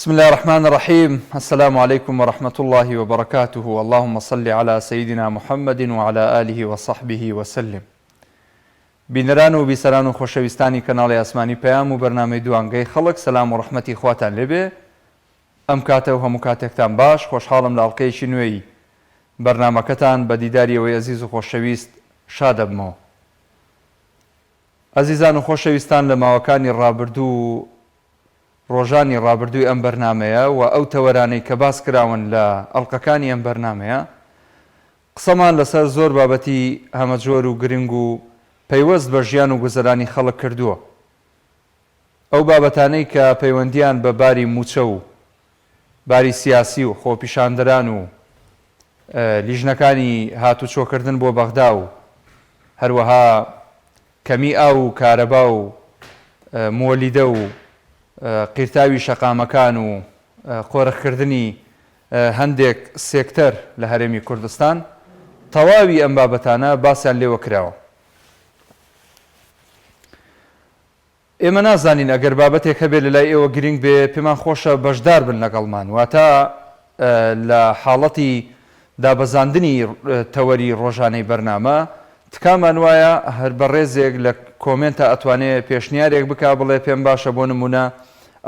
بسم اللە الرحمن الرحیم السلام علیکم ورحمة اللە وبرکاته اللهم صل علی سیدنا محمد وعلی آله وصحبه وسلم بینەران و بیسەران و خۆشەویستانی کەناڵی ئاسمانی پەیام و بەرنامەی دوانگەی خەڵک سەلام و ڕەحمەتی خواتان لێبێ ئەم کاتە و هەموو کاتێکتان باش خۆشحاڵم لە ئەڵقەیەکی نوێی بەرنامەکەتان بە دیداری ئەوەی ئەزیز و خۆشەویست شادەبمەوە ئەزیزان و خۆشەویستان لە ماوەکانی ڕابردوو ڕۆژانی ڕابردووی ئەم بەرنامەیە و ئەو تەوەرانەی کە باس کراون لە ئەڵقەکانی ئەم بەرنامەیە قسەمان لەسەر زۆر بابەتی هەمەجۆر و گرنگ و پەیوەست بە ژیان و گوزەرانی خەڵک کردووە. ئەو بابەتانەی کە پەیوەندییان بە باری مووچە و باری سیاسی و خۆپیشاندەران و لیژنەکانی هاتوچۆکردن بۆ بەغدا و هەروەها کەمی ئاو و کارەبا و مۆلیدە و قیرتاوی شەقامەکان و قۆرخکردنی هەندێک سێکتەر لە هەرێمی کوردستان، تەواوی ئەم بابەتانە باسیان لێوە کراوە. ئێمە نازانین ئەگەر بابەتێک هەبێ لەلای ئێوە گرنگ بێ پێمان خۆشە بەشدار بن لەگەڵمان واتە لە حاڵەتی دابەزاندنی تەوەری ڕۆژانەی بەرنامە تکامان وایە هەر بەڕێزێک لە کۆمێنتا ئەتوانێ پێشنیارێک بکا بڵێ پێم باشە بۆ نمونە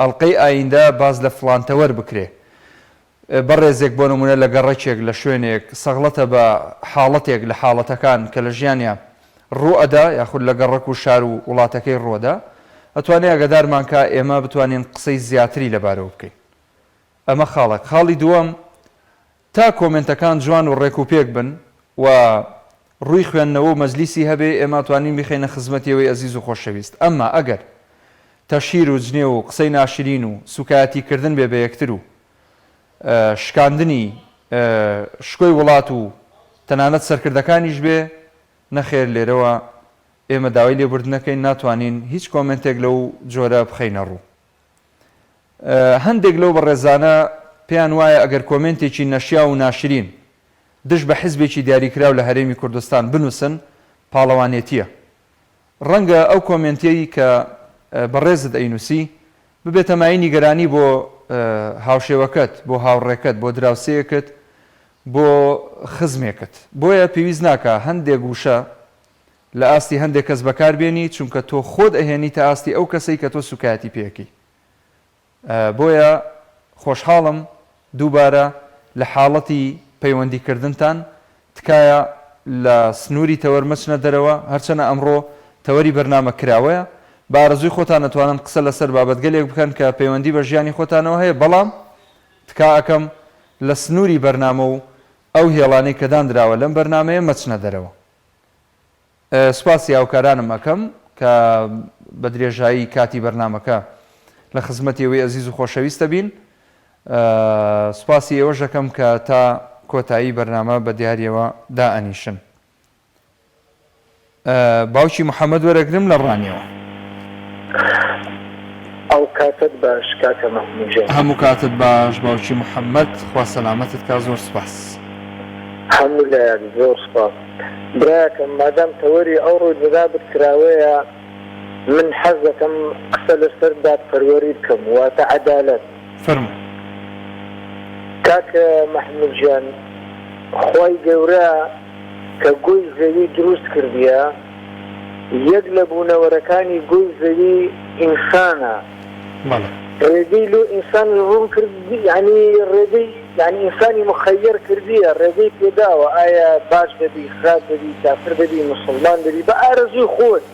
ئەڵقەی ئایندە باس لە فڵان تەوەر بکرێ بەڕێزێک بۆ نموونە لە گەڕەکێک، لە شوێنێک سەغڵەتە بە حاڵەتێک لە حاڵەتەکان کە لە ژیانیا ڕوو ئەدا یاخود لە گەڕەک و شار و وڵاتەکەی ڕوو ئەدا ئەتوانێ ئاگادارمان کا ئێمە بتوانین قسەی زیاتری لەبارەوە بکەین. ئەمە خاڵێک. خاڵی دووەم تا کۆمێنتەکان جوان و ڕێک و پێک بن و ڕووی خوێندنەوە و مەجلیسی هەبێ ئێمە ئەتوانین بیخەینە خزمەتی ئەوەی ئەزیز و خۆشەویست ئەمما ئەگەر تەشهیر و جنێو و قسەی ناشرین و سوکایەتی کردن بێ بە یەکتر و شکاندنی شکۆی وڵات و تەنانەت سەرکردەکانیش بێ نەخێر لێرەوە ئێمە داوای لێبوردن ئەکەین ناتوانین هیچ کۆمێنتێک لەو جۆرە بخەینە ڕوو. هەندێک لەو بەڕێزانە پێیان وایە ئەگەر کۆمێنتێکی نەشیاو و ناشرین دژ بە حزبێکی دیاریکراو لە هەرێمی کوردستان بنووسن پاڵەوانێتییە. ڕەنگە ئەو کۆمێنتەی کە بەڕێزت ئەینووسی ببێتە مایەی نیگەرانی بۆ هاوشێوەکەت، بۆ هاوڕێکەت، بۆ دراوسێیەکت، بۆ خزمێکت. بۆیە پێویست ناکا هەندێک وشە لە ئاستی هەندێک کەس بەکار بێنی چونکە تۆ خۆت ئەهێنیتە ئاستی ئەو کەسەی کە تۆ سوکایەتی پێ ئەکەی. بۆیە خۆشحاڵم دووبارە لە حاڵەتی پەیوەندی کردنتان تکایە لە سنووری تەوەر مەچنە دەرەوە، هەرچەنە ئەمڕۆ تەوەری بەرنامە کراوەیە، بە ئارەزووی خۆتان ئەتوانن قسە لەسەر بابەتگەلێک بکەن کە پەیوەندی بە ژیانی خۆتانەوە هەیە، بەڵام تکا ئەکەم لە سنووری بەرنامە و ئەو هێڵانەی کە داندراوە لەم بەرنامەیە مەچنە دەرەوە. سوپاسی هاوکارانم ئەکەم کە بە درێژایی کاتی بەرنامەکە لە خزمەتی ئێوەی ئەزیز و خۆشەویست ئەبین. سوپاسی ئێوەش ئەکەم کە تا کۆتایی بەرنامە بە دیاریەوە دائەنیشن. باوکی محەمەد وەرەگرم لە ڕانیەوە. ئەو کاتەت باش کاکە مەحمود گیان. هەموو کاتت باش باوکی محەمەد خوا سەلامەتت کا زۆر سوپاس. هەموو لایەک زۆر سوپاس. برایەکەم مادام تەوەری ئەوڕۆی جەنابت کراوەیە من حەز دەکەم قسە لەسەر دادپەروەری بکەم واتە عەدالەت. فەرموو. کاک مەحمود گیان خوای گەورە کە گۆی زەوی دروست کردیە یەک لە بوونەوەرەکانی گۆی زەوی ئینسانە بەڵێ. ڕێگەی لۆ ئینسان ڕوون کرد یانی ڕێگەی یانی ئینسانی موخەیەر کردیە ڕێگەی پێداوە ئایا باش دەبی خراپ دەبی کافر دەبی موسڵمان دەبی بە ئارەزووی خۆت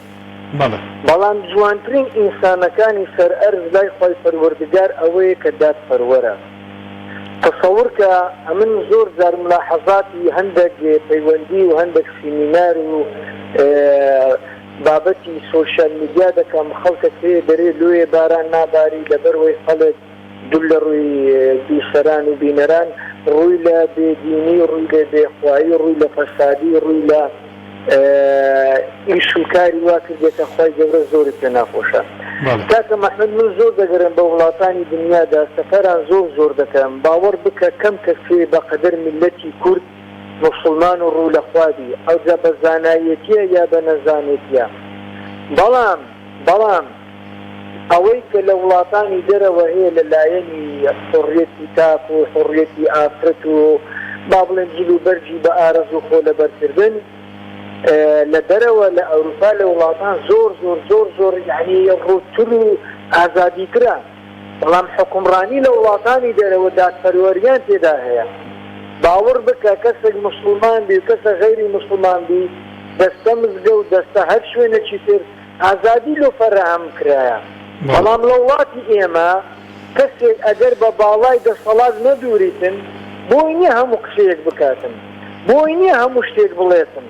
بەڵێ. بەڵام جوانترین ئینسانەکانی سەر ئەرز لای خوای پەروەردگار ئەوەیە کە دادپەروەرە. تەسەور کە ئەمن زۆر جار ملاحەزاتی هەندەک پەیوەندی و هەندەک سیمینار و بابەتی سۆشیال میدیا دەکەم خەڵکەک هەیە دەرێ لۆیە باران ناباری لەبەر وەی خەڵک دول لە ڕووی بیسەران و بینەران ڕووی لە بێ دینی ڕووی لە بێ خوایی ڕووی لە فەسادی ڕووی لە ئیش و کاری وا کردیە کە خوای گەورە زۆری پێ ناخۆشە. کاکە مەحمود من زۆر دەگەرێم بە وڵاتانی دنیادا سەفەران زۆر زۆر دەکەم باوەڕ بکە کەم کەس هەیە بە قەدەر میللەتی کورد موسڵمان و ڕوو لە خوا بی ئەوجا بە زانایەتیە یا بە نەزانێتیە بەڵام بەڵام. ئەوەی کە لە وڵاتانی دەرەوە هەیە لە لایەنی حوڕیەتی تاک و حوڕیەتی ئافرەت و با بڵێن جل و بەرگی بە ئارەزوو خۆ لەبەر کردن لە دەرەوە لە ئەوروپا لە وڵاتان زۆر زۆر زۆر زۆر یەعنی ڕووتتر و ئازادیترە. بەڵام حوکمڕانی لە وڵاتانی دەرەوە دادپەروەریان تێدا هەیە. باوەڕ بکە کەسێک موسڵمان بی و کەسێک غەیری موسڵمان بی دەستە مزگەوت دەستە هەر شوێنێکی تر ئازادی لۆ فەراهەم کرایە. بەڵام لە وڵاتی ئێمە کەسێک ئەگەر بە باڵای دەسەڵات نەدوریتن بۆی نیە هەموو قسەیەک بکاتن بۆی نیە هەموو شتێک بڵێتن.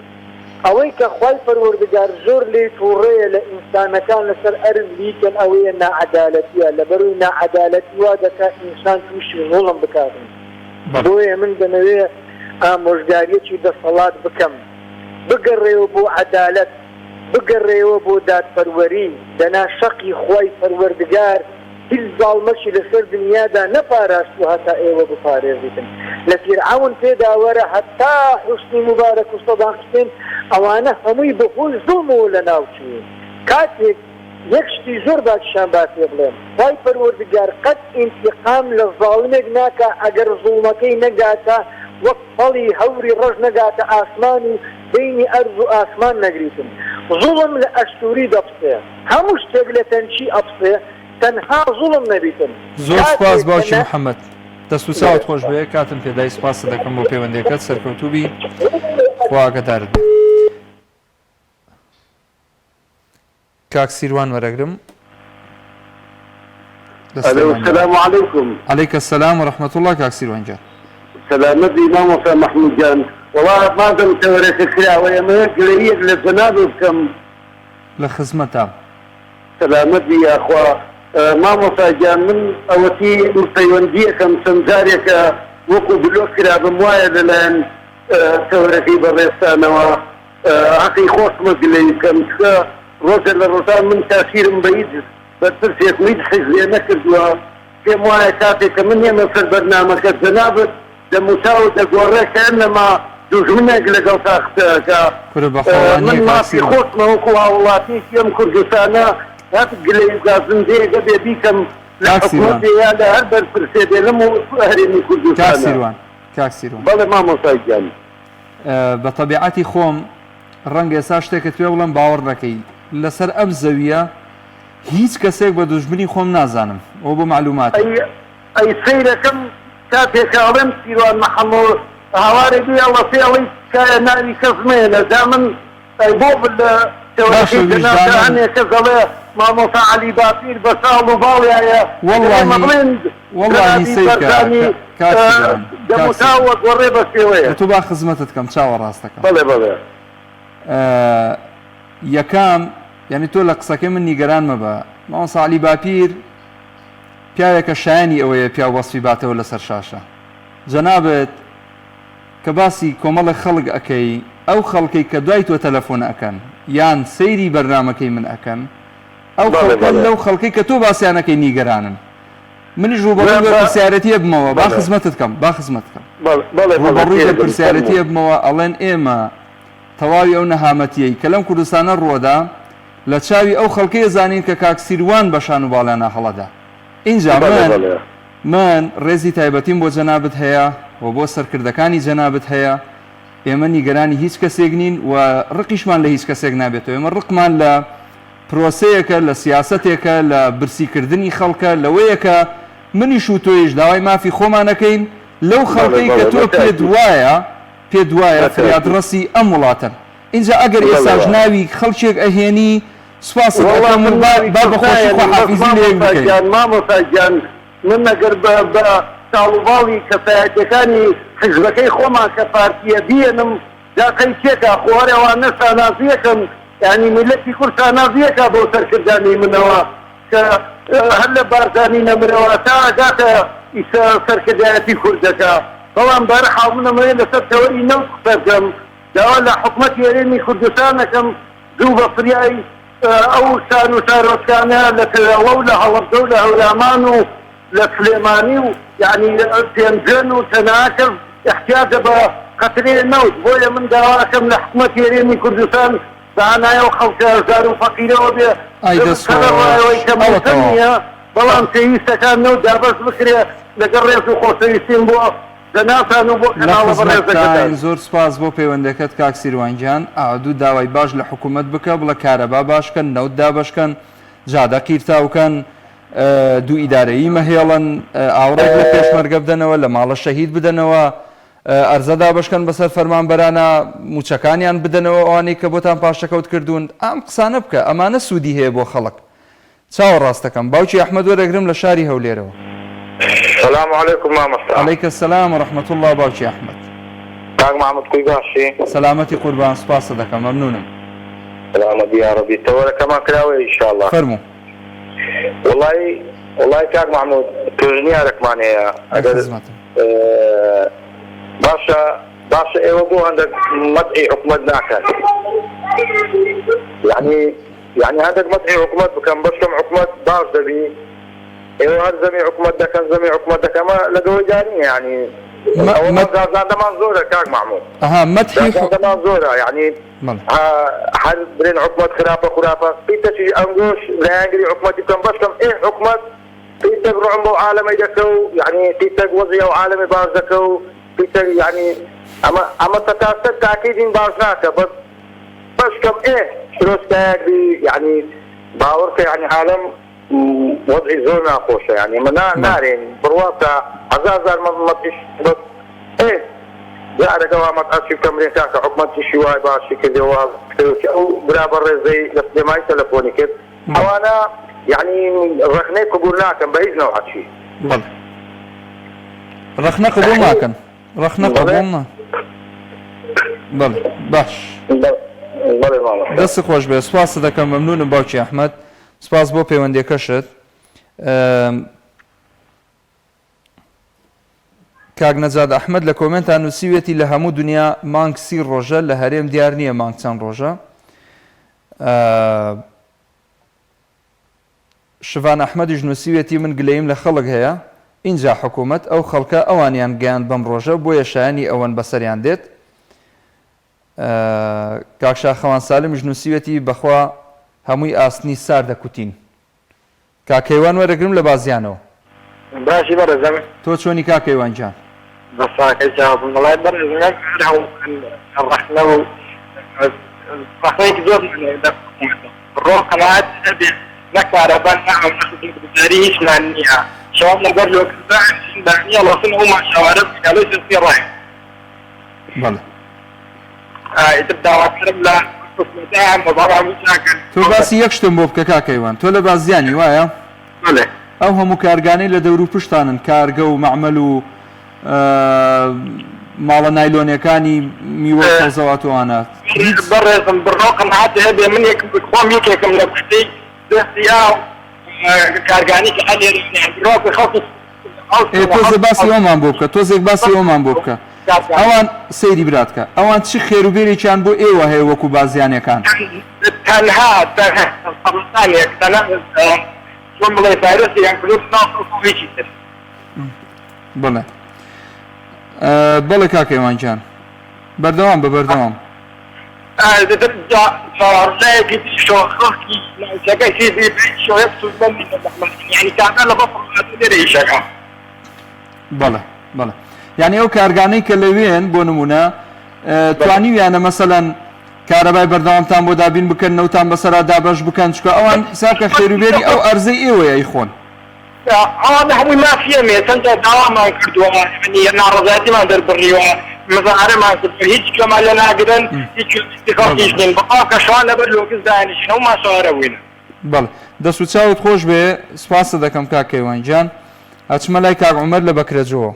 ئەوەی کە خوای پەروەردگار زۆر لێی توڕەیە لە ئینسانەکان لەسەر ئەرز بیکەن ئەوەیە ناعەدالەتیە لەبەروی ناعەدالەتی وا دەکا ئینسان توشی زوڵم بکاتن بۆیە من دەمەوێ ئامۆژگاریەکی دەسەڵات بکەم بگەڕێوە بۆ عەدالەت بگەڕێوە بۆ دادپەروەری دەنا شەقی خوای پەروەردگار هیچ زاڵمەکی لەسەر دنیادا نەپاراستوە هەتا ئێوە بپارێزیتن لە فیرعەون پێدا وەرە هەتا حوسنی موبارەک و سەدام حوسێن ئەوانە هەمووی بەهۆی زوڵمەوە لەناو چوون کاتێک یەک شتی زۆر باشیان با پێ بڵێم خوای پەروەردگار قەت ئینتیقام لە زاڵمێک ناکا ئەگەر زوڵمەکەی نەگاتە وەک پەڵی هەوری ڕەش نەگاتە ئاسمان و بەینی ئەرز و ئاسمان نەگریتن زوڵم لە ئەستوری دەپسێ. هەموو شتێک لە تەنکی ئەپسێ تەنها زوڵم نەبیتن زۆر سوپاس کاتێک کە باوکی نە محمد دەست و چاوت خۆش بێ کاتم پێدای سوپاست دەکەم بۆ پەیوەندیەکەت سەرکەوتوبی خوا ئاگادارت بێ. کاک سیروان وەرەگرم لە ئەلو سلێمانیەوە. سلام علیکم. علیک السلام و رحمة اللە کاک سیروان گیان. سەلامەت بی مامۆستا مەحمود گیان وەڵا مادەم تەوەرەکە کراوەیە ئەمەوێ گلەییەک لە جەنابت بکەم. لە خزمەتام. سەلامەت بی یاخوا مامۆستا گیان من ئەوەتی پەیوەندیەکەم چەند جارێکە وەکو بلۆک کرابم وایە لەلایەن تەوەرەکەی بەڕێزتانەوە هەقی خۆشمە گلەیی بکەم چونکە ڕۆژێ لە ڕۆژان من تاسیرم بە هیچ بەرپرسێک و هیچ حیزبێ نەکردووە پێم وایە کاتێک کە من یەمە سەر بەرنامەکە جەنابت دەموچاوت دەگۆڕێ کەئەنەما دوژمنێک لەگەڵتا قسە ئەکا. کورە بەخوا وا من نیە کاک مافی سیروان. خۆشمە وەکو هاووڵاتیەکی ئەم کوردستانە هەر گلەیی و گازندەیەک هەبێ بیکەم لە کاک حکومەت سیروان. بێ یا لە هەر بەرپرسێ بێ لەم هەرێمی کاک کوردستانە. سیروان. کاک سیروان. بەڵێ مامۆستا گیان. بە تەبیعەتی خۆم ڕەنگە ئێستا شتێکت پێ بڵێم باوەڕ نەکەی لەسەر ئەم زەویە هیچ کەسێک بە دوژمنی خۆم نازانم ئەوە بۆ مەعلوماتت. ئەی ئەی سەیرەکەم کاتێ کە ئەڵێم سیروان محەمۆ هاوارێ بێ ئەڵەسێ ئەڵێی تکایە ناوی کەس مەیەنە جا من ئەی بۆ لە باشە تەوەرەکەی جەنابتا ویژدانەن هەنێ کەس ئەڵێ مامۆستا عەلی باپیر بە شاڵ و باڵیایە ئەگەر ئێمە وەڵاهی بڵێین وەڵاهی جەنابی سەیرکە بەرزانی کاک سیروان کاک دەموچاو سیروان ئەگۆڕێ بە شێوەیەک. ئەتوو با خزمەتت کەم چاوە ڕاستەکەم. بەڵێ بەڵێ. یەکەم یانی تۆ لە قسەکەی من نیگەران مەبە مامۆستا عەلی باپیر پیاوێکە شایەنی ئەوەیە پیاو وەسفی باتەوە لەسەر شاشە جەنابت کە باسی کۆمەڵێک خەڵک ئەکەی ئەو خەڵکەی کە دوای تۆ تەلەفۆن ئەکەن یان سەیری بەرنامەکەی من ئەکەن ئەو بەڵێ خەڵکە بەڵێ. لەو خەڵکەی کە تۆ باسیان ئەکەی نیگەرانن منیش نا ڕووبەڕووی بە بەرپرسیارێتی ئەبمەوە با بەڵێ. خزمەتت کەم با خزمەتت کەم بەڵێ بەڵێ بەڵێ ڕووبەڕووی تێدەگەم بەرپرسیارێتی فەرموو. ئەبمەوە ئەڵێن ئێمە تەواوی ئەو نەهامەتیەی کە لەم کوردستانە ڕووەدا لە چاوی ئەو خەڵکەی ئەزانین کە کاک سیروان بە شان و باڵیانا هەڵەدا. ئینجا بەڵێ من بەڵێ. من ڕێزی تایبەتیم بۆ جەنابت هەیە و بۆ سەرکردەکانی جەنابت هەیە، ئێمە نیگەرانی هیچ کەسێک نین و ڕقیشمان لە هیچ کەسێک نابێتەوە، ئێمە ڕقمان لە پرۆسەیەکە، لە سیاسەتێکە، لە برسیکردنی خەڵکە، لەوەیە کە منیش و تۆیش داوای مافی خۆمان ئەکەین لەو بەڵێ خەڵکەی کە بەڵێ تۆ بە پێت تاکید. وایە پێت وایە بە تاکید. فریادڕەسی ئەم وڵاتەن. ئینجا ئەگەر بەڵێ ئێستاش وایە. ناوی خەڵکێک ئەهێنی سوپاست وەڵا ئەکەم و من با ناوی با کەس بە خۆشی نایەنم بەس خواحافیزی لە یەک مامۆستا بکەین. گیان مامۆستا گیان من ئەگەر بە بە چاڵ و باڵی کەسایەتیەکانی حیزبەکەی خۆمان کە پارتیە بیەنم جا قەی چێکا خۆ هەر ئەوانە شانازیەکەن یانی میللەتی کورد شانازیەکا بەو سەرکردانەی منەوە کە هەر لە بارزانی نەمرەوە تا ئەگاتە ئیسە سەرکردایەتی کورد دەکا بەڵام بەهەرحاڵ من ئەمەوێ لەسەر تەوەری نەوت قسە بکەم داوا لە حکومەتی هەرێمی کوردستان ئەکەم زوو بە فریای ئەو شار و شارۆچکانە لە تەوێڵە و لە هەڵەبجە و لە هەورامان و لە سلێمانی و یانی پێنجوێن و چەنەها کەس ئیحتیاجە بە قەترەیە نەوت بۆیە من داوا ئەکەم لە حکومەتی هەرێمی کوردستان. بە هانای ئەو خەڵکە هەژار و فەقیرەوە بێ ئای دەست سەرەڕای خۆش ئەوەی کە ئەوە مووچە تەواو. نییە بەڵام پێویستەکان نەوت دابەش بکرێ لەگەڵ ڕێز و خۆشەویستیم بۆ جەنابتان و بۆ لە کەناڵە خزمەتتاین بەڕێزەکەتان. زۆر سوپاس بۆ پەیوەندەکەت کاک سیروان گیان ئادوو داوای باش لە حکومەت بکە بڵێ کارەبا باش کەن نەوت دابەش کەن جادە قیرتاو کەن دوو ئیدارەیی مەهێڵن ئاوڕێک لە پێشمەرگە بدەنەوە لە ماڵە شەهید بدەنەوە ئەرزە دابەشکەن بەسەر فەرمانبەرانا موچەکانیان بدەنەوە ئەوانەی کە بۆتان پاشەکەوت کردوون ئەم قسانە بکە ئەمانە سوودی هەیە بۆ خەڵک چاوە ڕاستەکەم باوکی ئەحمەد وەرەگرم لە شاری هەولێرەوە. سلام علیکم مامۆستا. علیک السلام و رحمە اللە باوکی ئەحمەد. کاک محمود کوی باشی؟ سەلامەتی قوربان سوپاست دەکەم مەمنونم. سەلامەتی یاڕەبی تەوەرەکەمان کراوەیە ئیشاڵا. فەرموو. وەڵایی وەڵایی کاک محمود پێشنیارەکمان هەیە لە ئەگەر خزمەتم. باشە باشە ئێوە بۆ هەندەک مەدحی حکومەت ناکەن یعنی یعنی هەندێک مەدحی حکومەت بکەم بەشکەم حکومەت باش دەبی ئێوە هەر زەمی حکومەت دەکەن زەمی حکومەت دەکەن ئەمە لەگەوەی دا نییە یعنی ئەوەمان گازاندەمان زۆرە کاک محمود ئەها مەدحی گازاندەمان زۆرە یعنی هەر برێن حکومەت خراپە خراپە پیتەکی ئەنگۆش لایەنگری حکومەتی بکەم بەشکەم ئێ حکومەت پیتەک ڕعم بەو عالەمەی دەکە و یعنی پیتەک وەزی ئەو عالەمی باش دەکە و پیتەک یعنی ئەمە ئەمە سەتاسەر تاکیدین باش ناکە بەس بەشکەم ئێ شرۆسکایەک بی یعنی باوەڕکە یعنی عالەم وەزعی زۆر ناخۆشە یعنی ئەمە نا نارێن بڕوا بکە هەزار جار مەتیش بەس ئێ جارەکە وا مەتعەسی بکەم برێن کاکە حکومەت ئیشی وای باشی کردێ وا ئەو برا بەڕێزەی لە سلێمانی تەلەفۆنی کرد ئەوانە یعنی ڕەخنەی قبول ناکەن بە هیچ نەوعەکی. بەڵێ ڕەخنە قبول ناکەن ڕەخنە قبول نا بەڵێ باش بەڵێ مامۆستا. دەست خۆش بێ سوپاست دەکەم مەمنونم باوکی ئەحمەد سپاس بۆ پەیوەندیەکەشت. کاک نەجات ئەحمەد لە کۆمێنتا نووسیوێتی لە هەموو دنیا مانگ سی ڕۆژە لە هەرێم دیار نییە مانگ چەند ڕۆژە. شڤان ئەحمەدیش نووسیوێتی من گلەییم لە خەڵک هەیە ئینجا حکوومەت ئەو خەڵکە ئەوانیان گەیاند بەم ڕۆژە بۆیە شایەنی ئەوەن بەسەریان دێت. کاک شاخەوان سالمیش نووسیوێتی بەخوا هەمووی ئاسنی ساردە کوتین. کاک کەیوان وەرەگرم لە بازیانەوە. باشی بەڕێزم. تۆ چۆنی کاک کەیوان گیان؟ بە ساکەی چاوم وەڵای بەڕێزم وەک هەر هەوڵمان ڕەخنە و ڕەخنەیەکی زۆرمان هەیە لە حکوومەتە ڕۆ قەناعەت هەبێ نە کارەبا نە ئاو نە خزمەتگوزاری هیچمان نییە شەوان لەبەر لۆکەدا ئەنیشین بەیانی ئەڵەسن ئەو ماشاوارە بکەین ئەڵێ سێ ڕایە. بەڵێ. ئیتر داواکارم لە حکومەتە بەڵام هیچ ناکەن. تۆ باسی یەک شتم بۆ بکە کاک کەیوان تۆ لە بازیانی وایە؟ بەڵێ. ئەو هەموو کارگانەی لە دەورو پشتانن کارگە و مەعمەل و ماڵە نایلۆنیەکانی میوە و سەوزەوات و ئەوانە هیچ. بەڕێزم بڕۆ قەناعەت هەبێ من یەک خۆم یەکێکم لە کوشتەی دەستی ئاو کارگانی کە ئەلێرە بڕۆ خەڵکی ئێ تۆزێ باسی ئەومان بۆ بکە تۆزێک باسی ئەومان بۆ بکە ئەوان سەیری برات کە ئەوان چ خێروبێرێکیان بۆ ئێوە هەیە وەکو بازیانەکان؟ تەنها تەنها سەرەتانێک تەنها چۆن بڵێ ڤایرۆسی یان کلۆر ناو خەڵک و هیچی تر. بەڵێ بەڵێ کاک ئێوان گیان بەردەوام بە بەردەوام. ڕژایەکی تریشەوە خەڵکی ناوچەکە هیچ شێوەیەک سوودمەند نین لە زەحمەتەکان یانی کابرا لە بەسڕ هاتووە لێرە ئیشەکە. بەڵێ بەڵێ یانی ئەو کارگانەی کە لەوێن بۆ نمونە توانیویانە مەسەلەن کارەبای بەردەوامتان بۆ دابین بکەن نەوتان بەسەرا دابەش بکەن چونکە ئەوان حساب کە خێروبێری ئەو ئەرزەی ئێوەیە ئەیخۆن. ئەوانە هەمووی مافی ئێمەیە چەند جار داوامان کردووە یانی ناڕەزایەتیمان دەربڕیوە مزاهەرەمان کردووە هیچ گوێمان لێ ناگرن هیچ گوێ خەڵکیش نین بەڵام کە شەوان لەبەر لۆکس دانیشین هەموومان سوارە بووین. بەڵێ دەست و چاوت خۆش بێ سوپاست دەکەم کاک کەیوان گیان ئەچمە لای کاک عومەر لە بەکرەجۆوە.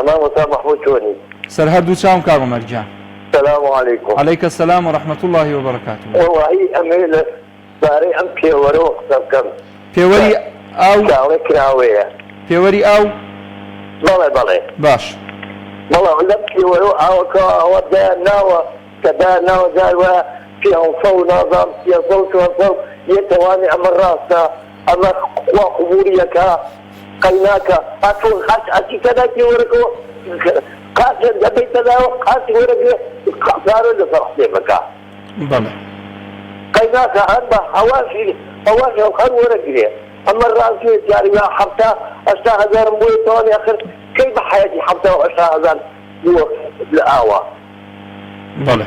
مامۆستا مەحمود چۆنی؟ سەر هەردوو چاوم کاک عومەر گیان. سلام علیکم. علیک السلام و رحمە اللە و بەرەکاته. وەڵاهی ئەمەوێ لە بارەی ئەم پێوەرەوە قسە بکەم پێوەری ئاو؟ کە ئەڵێ کراوەیە. پێوەری ئاو؟ بەڵێ بەڵێ. باش. بەڵێ لەم پێوەرەوە ئاوەکە ئەوە دایان ناوە کە دایان ناوە جار وایە پێنسە و نازانم سێسە و چوارسە و یەتەوانی ئەمە ڕاستە ئەمە خوا قبوڵی ئەکا قەی ناکا ئەتۆ قاچ ئەچیتە لای پێوەرەکەوە قاچێک دەبەیتە لاوە قاچ وەرەگرێ پارە لەسەر حسێبەکە. بەڵێ. قەیناکە هەر بە هەواشی هەواش هەر وەرەگرێ ئەمە ڕاست نیە جاری وا 70 80 هەزارم بۆیە تەواوی ئەخر کەی بە حەیاتی 70 و 80 هەزار بووە لە ئاوا. بەڵێ.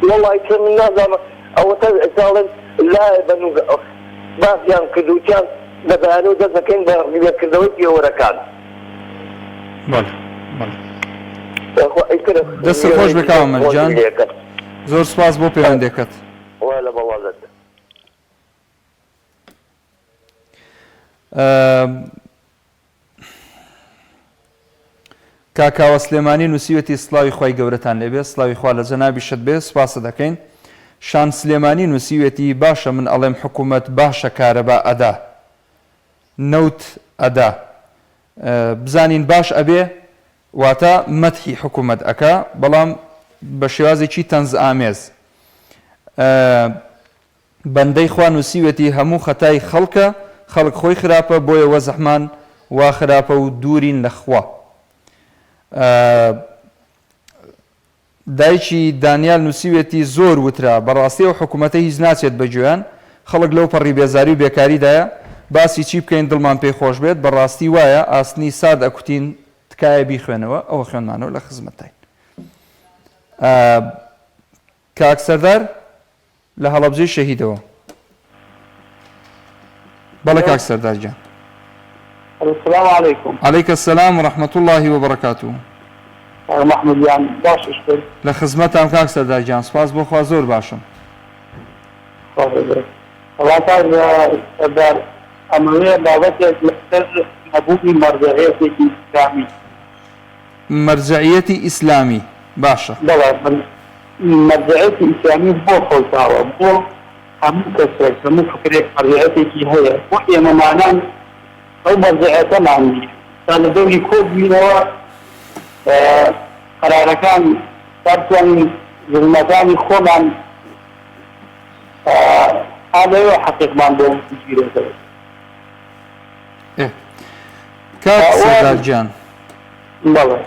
وەڵای کە من نازانم ئەوەتا ئێستا ئەڵێن لایە بەن و باسیان کرد وتیان لە بەیانەوە دەست دەکەین بە ڕیوێکردنەوەی پێوەرەکان. بەڵێ بەڵێ. یاخوا ئیتر دەستت خۆش بێ کاوە مەرجان زۆر سپاس بۆ پەیوەندیەکەت. وا لە بەڵالت. کاک کاوە سلێمانی نووسیوێتی سڵاوی خوای گەورەتان لێبێ سڵاوی خوا لە جەنابیشت بێ سوپاست دەکەین شان سلێمانی نووسیوێتی باشە من ئەڵێم حکومەت باشە کارەبا ئەدا نەوت ئەدا بزانین باش ئەبێ واتە مەدحی حکومەت ئەکا بەڵام بە شێوازێکی تەنزئامێز بەندەی خوا نوسیوێتی هەموو خەتای خەڵکە خەڵک خۆی خراپە بۆیە وەزعمان وا خراپە و دوورین لە خوا دایکی دانیال نوسیوێتی زۆر وترا بەڕاستی ئەو حکومەتە هیچ ناچێت بە گوێیان خەڵک لەو پەڕی بێزاری و بێکاریدایە باسی چی بکەین دڵمان پێی خۆش بێت بەڕاستی وایە ئاسنی سارد ئەکوتین تکایە بیخوێنەوە ئەوە خوێنمانەوە لە خزمەتتاین کاک سەردار لە هەڵەبجەی شەهیدەوە. بەڵێ کاک سەردار گیان. السلام علیکم. علیک السلام و رحمة اللە و بەرەکاتوه. کاک مەحمود گیان باشی شکر. لە خزمەتام کاک سەردار گیان سوپاس بۆ خوا زۆر باشم. خوا بەگەر. وەڵا کاک سەردار ئەمەوێ بابەتێک لەسەر نەبوونی مەرجەعیەتێکی ئیسلامی. مەرجەعیەتی ئیسلامی باشە. بەڵێ مەرجەعیەتی ئیسلامی بۆ فەوتاوە بۆ هەموو کەسێک هەموو فکرێک مەرجەعیەتێکی هەیە بۆ ئێمەمانان ئەو مەرجەعیەتەمان نیە تا لە دەوری کۆ بووینەوە قەرارەکان تا بتوانین زوڵمەکانی خۆمان ئا لەوێ حەقیقمان بۆ بگیرێتەوە. ئێ کاک سەردار گیان بەڵێ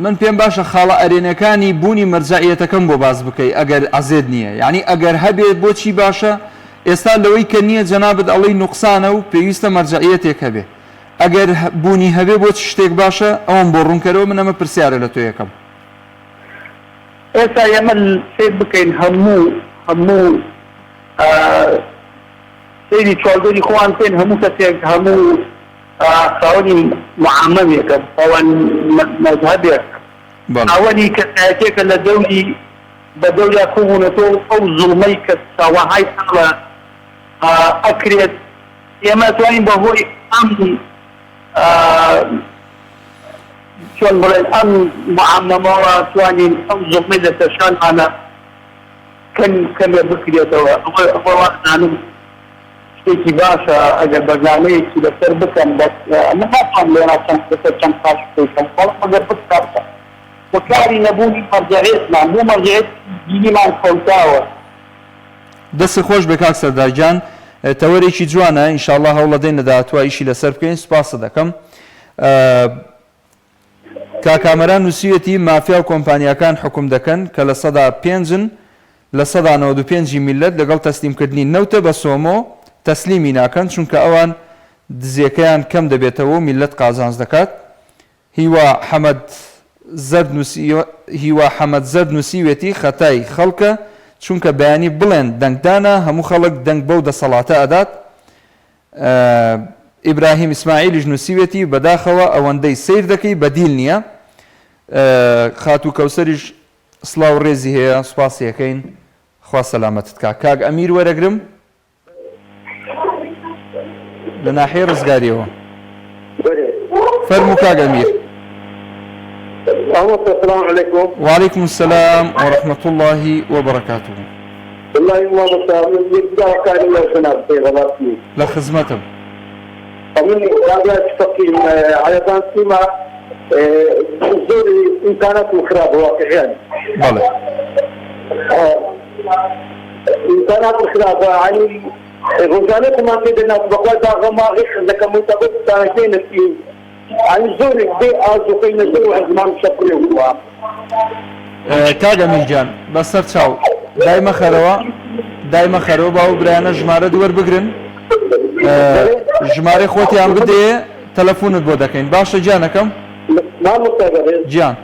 من پێم باشە خاڵە ئەرێنەکانی بوونی مەرجەعیەتەکەم بۆ باس بکەی ئەگەر عەزێت نییە یعنی ئەگەر هەبێت بۆچی باشە ئێستا لەوەی کە نییە جەنابت ئەڵێی نوقسانە و پێویستە مەرجەعیەتێک هەبێ ئەگەر بوونی هەبێ بۆ چ شتێک باشە ئەوەم بۆ ڕوونکەرەوە من ئەمە پرسیارە لە تۆ یەکەم. ئێستا ئێمە سەیر بکەین هەموو هەموو سەیری چواردەوری خۆمان بکەین هەموو کەسێک هەموو خاوەنی معامەمێکە خاوەن مەزهەبێک خاوەنی کەسایەتێکە لە دەوری بە دەوریا کۆبوونەتەوە ئەو زوڵمەی کە ساڵەهای ساڵە ئەکرێت ئێمە توانین بەهۆی ئەم چۆن بڵێن ئەم معامەمەوە توانین ئەو زوڵمەی لەسەر شانمانە کەم کەمێ بکرێتەوە ئەوە ئەوە وازانم شتێکی باشە ئەگەر بەرنامەیەکی لەسەر بکەن بەس من ناتوانم لێرا چەند لەسەر چەند خاڵ قسەی بکەم بەڵام ئەگەر بکرا هۆکاری نەبوونی مەرجەعیەتمان بۆ مەرجەعیەتی دینیمان فەوتاوە. دەستت خۆش بێ کاک سەردار گیان تەوەرێکی جوانە ان شاءاللە هەوڵەدەین لە داهاتووا ئیشی لەسەر بکەین سوپاست دەکەم. کاک کامەران نووسیویەتی، مافیا و کۆمپانیاکان حوکم دەکەن کە لە سەدا پێنجن لە سەدا 95 ی میللەت لەگەڵ تەسلیمکردنی نەوتە بە سۆمۆ تەسلیمی ناکەن چونکە ئەوان دزیەکەیان کەم دەبێتەوە و میللەت قازانج دەکات هیوا حەمەد زەرد هیوا حەمەد زەرد نووسیویەتی، خەتای خەڵکە چونکە بەیانی بڵێن دەنگدانە هەموو خەڵک دەنگ بەو دەسەڵاتە ئەدات ئیبراهیم ئیسماعیلیش نووسیوێتی، بەداخەوە ئەوەندەی سەیر دەکەی بەدیل نییە. خاتوو کەوسەریش سڵاو و ڕێزی هەیە، سوپاسی ئەکەین. خوا سەلامەتت کا. کاک ئەمیر وەرەگرم لە ناحیەی ڕزگاریەوە. فەرموو کاک ئەمیر. مامۆستا سلام علیکم. وعلیکم السلام ورحمة اللە وبرکاته. وەڵاهی مامۆستا من یەک داواکاریم لە جەنابت هەیە بەڕاستی. لە خزمەتم. ئەمن کابرایەکی فەقیرم عەرەبان سیما زۆر ئیمکاناتم خراپە واقعیان. بەڵێ. ئیمکاناتم خراپە یانی ڕۆژانە خۆمان پێ دەناسم بەخوای باغە ماغی خزەکەم و تەبە دوکانەکەی نەچین یانی زۆر بێ ئازوقەی نەزۆر و ئەزمان شەپرێ بووە. کاک ئەمیر گیان بەسەر چاو دای مەخەرەوە دای مەخەرەوە با ئەو برایانە ژمارەت وەربگرن ژمارەی خۆتیان بدێ تەلەفونت بۆ دەکەین باشە گیانەکەم مامۆستا بەڕێز گیان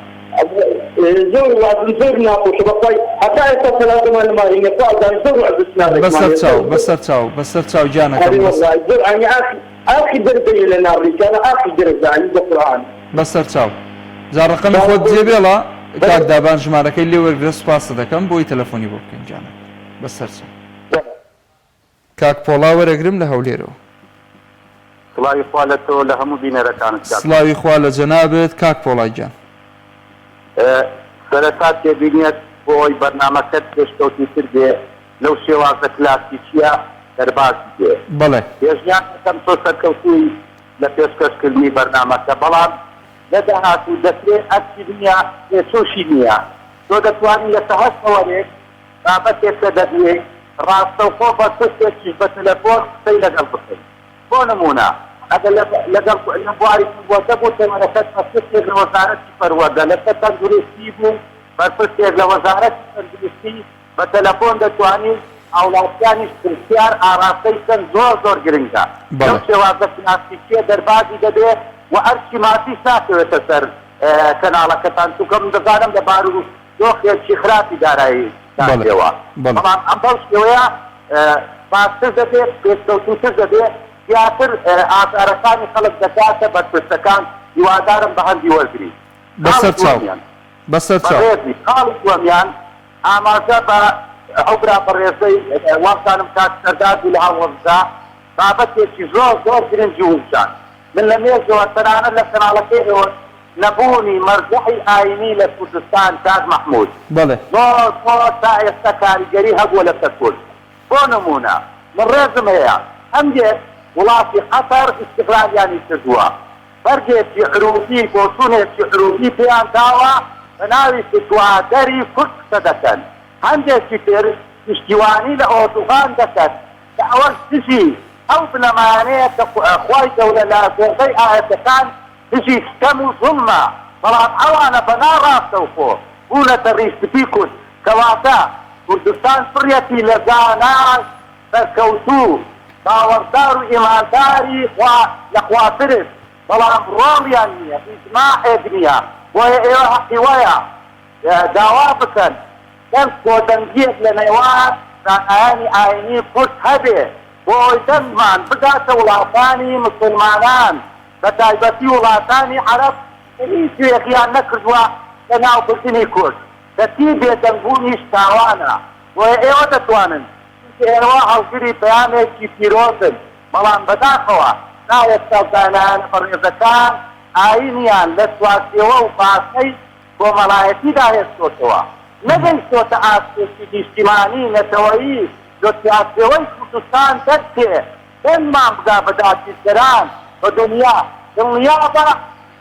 زۆر وازم زۆر ناخۆشە بەخوای هەتا ئێستا تەلاقمان لە ماری نیە خوا ئەزانێ زۆر وەعزشناڕێکمان بەسەر چاو بەسەر چاو بەسەر چاو گیانەکەم ئەرێ وەڵای زۆر ئانی ئاخی ئاخی دەردەیە لە ناڕیکانە ئاخی دەرەجە ئانی بە قورئان. بەسەر چاو جا ڕەقەمی خۆت جێ بێڵە کاک دابان ژمارەکەی لێ وەرگرە سوپاست دەکەم بۆی تەلەفۆنی بۆ بکەین گیانەکەم بەسەر چاو. کاک پۆڵا وەرەگرم لە هەولێرەوە. سڵاوی خوا لە تۆ لە هەموو بینەرەکانت کاک. سڵاوی خوا لە جەنابت کاک پۆڵا گیان. سەرەتا تێبینیەک بۆ ئەوەی بەرنامەکەت پێشکەوتووتر بێ لەو شێوازە کلاسیکیە دەربازی بێ. بەڵێ. پێشنیار دەکەم تۆ سەرکەوتووی لە پێشکەش کردنی بەرنامەکە بەڵام لە داهاتوو دەکرێ ئەرکی نیە تێچووشی نیە تۆ دەتوانی لەسە هەر تەوەرێک بابەتێک کە دەدوێی ڕاستەوخۆ بەرپرسێکیش بە تەلەفۆن قسەی لەگەڵ بکەی. بۆ نموونە ئەگەر لە لەگەڵ لە بواری پەروەردە بوو تەوەرەکەت بەرپرسێک لە وەزارەتی پەروەردە، لەسەر تەندروستی بوو بەرپرسێک لە وەزارەتی تەندروستی بە تەلەفۆن دەتوانی هاوڵاتیانیش پرسیار ئاڕاستەی بکەن زۆر زۆر گرنگە لەو بەڵێ. شێوازە کلاسیکیە دەربازی دەبێ و ئەرکی مادیش ناکەوێتە سەر کەناڵەکەتان چونکە من دەزانم لە بارو دۆخێکی خراپی دارایی دان بەڵێ پێوە بەڵێ. بەڵام ئەم بەو شێوەیە باشتر دەبێت پێشکەوتووتر دەبێت زیاتر ئازارەکانی خەڵک دەگاتە بەرپرسەکان هیوادارم بە هەندی وەرگری خاڵی بەسەر چاو دووەمیان بەسەر چاو. بەڕێزی خاڵی دووەمیان ئاماژە بە ئەو برا بەڕێزەی وابزانم کاک سەردار بوو لە هەڵەبجە بابەتێکی زۆر زۆر گرنگی وروژاند من لە مێژەوە تەنانەت لە کەناڵەکەی ئێوەش نەبوونی مەرجەعی ئاینی لە کوردستان کاک مەحمود بەڵێ. زۆر زۆر تا ئێستا کاریگەری هەبووە لەسەر کورد بۆ نموونە من ڕێزم هەیە هەندێک وڵاتی قەتەر ئیستغلالیانی کردووە بەرگێکی عروبی بۆچوونێکی عروبی پێیان داوە بە ناوی فتوادەری کورد قسە دەکەن هەندێکی تر پشتیوانی لە ئۆردوغان دەکەن کە ئەوەش دژی ئەو بنەمایانەیە کە خوای گەورە لە زۆربەی ئایەتەکان دژی ستەم و زوڵمە، بەڵام ئەوانە بە ناڕاستەوخۆ بوونەتە ڕیشسپی کورد، کەواتە کوردستان پڕیەتی لە زانای سەرکەوتوو، باوەڕدار و ئیمانداری خوا لە خواترس، بەڵام ڕۆڵیان نییە، ئیجماعێک نییە، بۆیە ئێوە هەقی وایە داوا بکەن چەند کۆدەنگیەک لە نێوان زانایانی ئاینی کورد هەبێ بۆ ئەوەی دەنگمان بگاتە وڵاتانی مسوڵمانان بە تایبەتی وڵاتانی عەرەب کە هیچ درێغیان نەکردوە لە ناوبردنی کورد کەچی بێدەنگ بوونیش تاوانە بۆیە ئێوە دەتوانن چونکە ئێوە هەڵگری پەیامێکی پیرۆزن بەڵام بەداخەوە تا ئێستا زانایانە بەڕێزەکان ئاینیان لە چوارچێوە و بازنەی کۆمەڵایەتیدا هێشتۆتەوە، نەگەیشتۆتە ئاستێکی نیشتیمانی، نەتەوەیی، لە چوارچێوەی کوردستان دەرچێ، دەنگمان بگا بە داگیرکەران، بە دونیا. دڵنیابە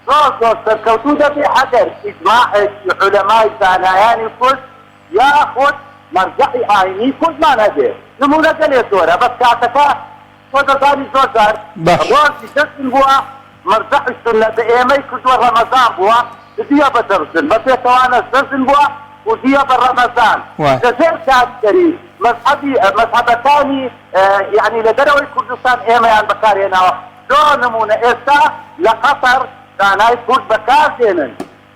زۆر زۆر سەرکەوتوو دەبێ ئەگەر ئیجماعێکی عولەمای زانایانی کورد یاخود مەرجەعی ئاینی کوردمان هەبێ. نموونە گەلێ زۆرە بەس کاتەکە تۆ دەزانی زۆر جار باش. ڕۆژی جەژن بووە مەرجەعی سوننە بە ئێمەی کردووە ڕەمەزان بووە کردیە بە جەژن بە پێچەوانەش جەژن بووە کردیە بە ڕەمەزان وایە. لە ژێر کاریگەری مەزهەبی مەزهەبەکانی یانی لە دەرەوەی کوردستان ئێمەیان بەکار هێناوە زۆر نموونە ئێستا لە قەتەر زانای کورد بەکار دێنن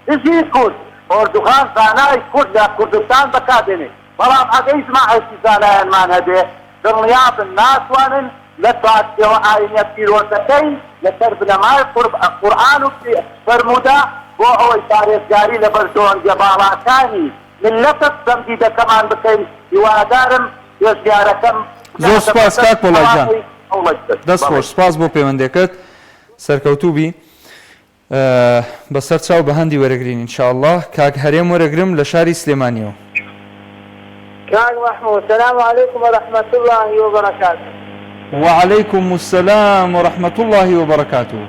دژی کورد ئۆردوغان زانای کورد لە کوردستان بەکار دێنێ بەڵام ئەگە ئیجماعێکی زانایانمان هەبێ دڵنیابن ناتوانن لە چوارچێوە ئاینیە پیرۆزەکەی لەسەر بنەمای قورئان و فەرموودە بۆ ئەوەی پارێزگاری لە بەرژەوەندیە باڵاکانی میللەتە ستەمدیدەکەمان بکەین هیوادارم پێشنیارەکەم زۆر بگاتە سوپاس بەردەست کاک پۆڵا گیان ئەوانەی هەوڵەک بن. دەست بەڵێ. خۆش سوپاس بۆ پەیوەندیەکەت سەرکەوتوو بی. بەسەر چاو بەهەندی وەرەگرین ان شاء اللە کاک هەرێم وەرەگرم لە شاری سلێمانیەوە. کاک مەحمود سلام علیکم و رحمە اللە و بەرەکاته. وعلیکم السلام و رحمە اللە و بەرەکاته.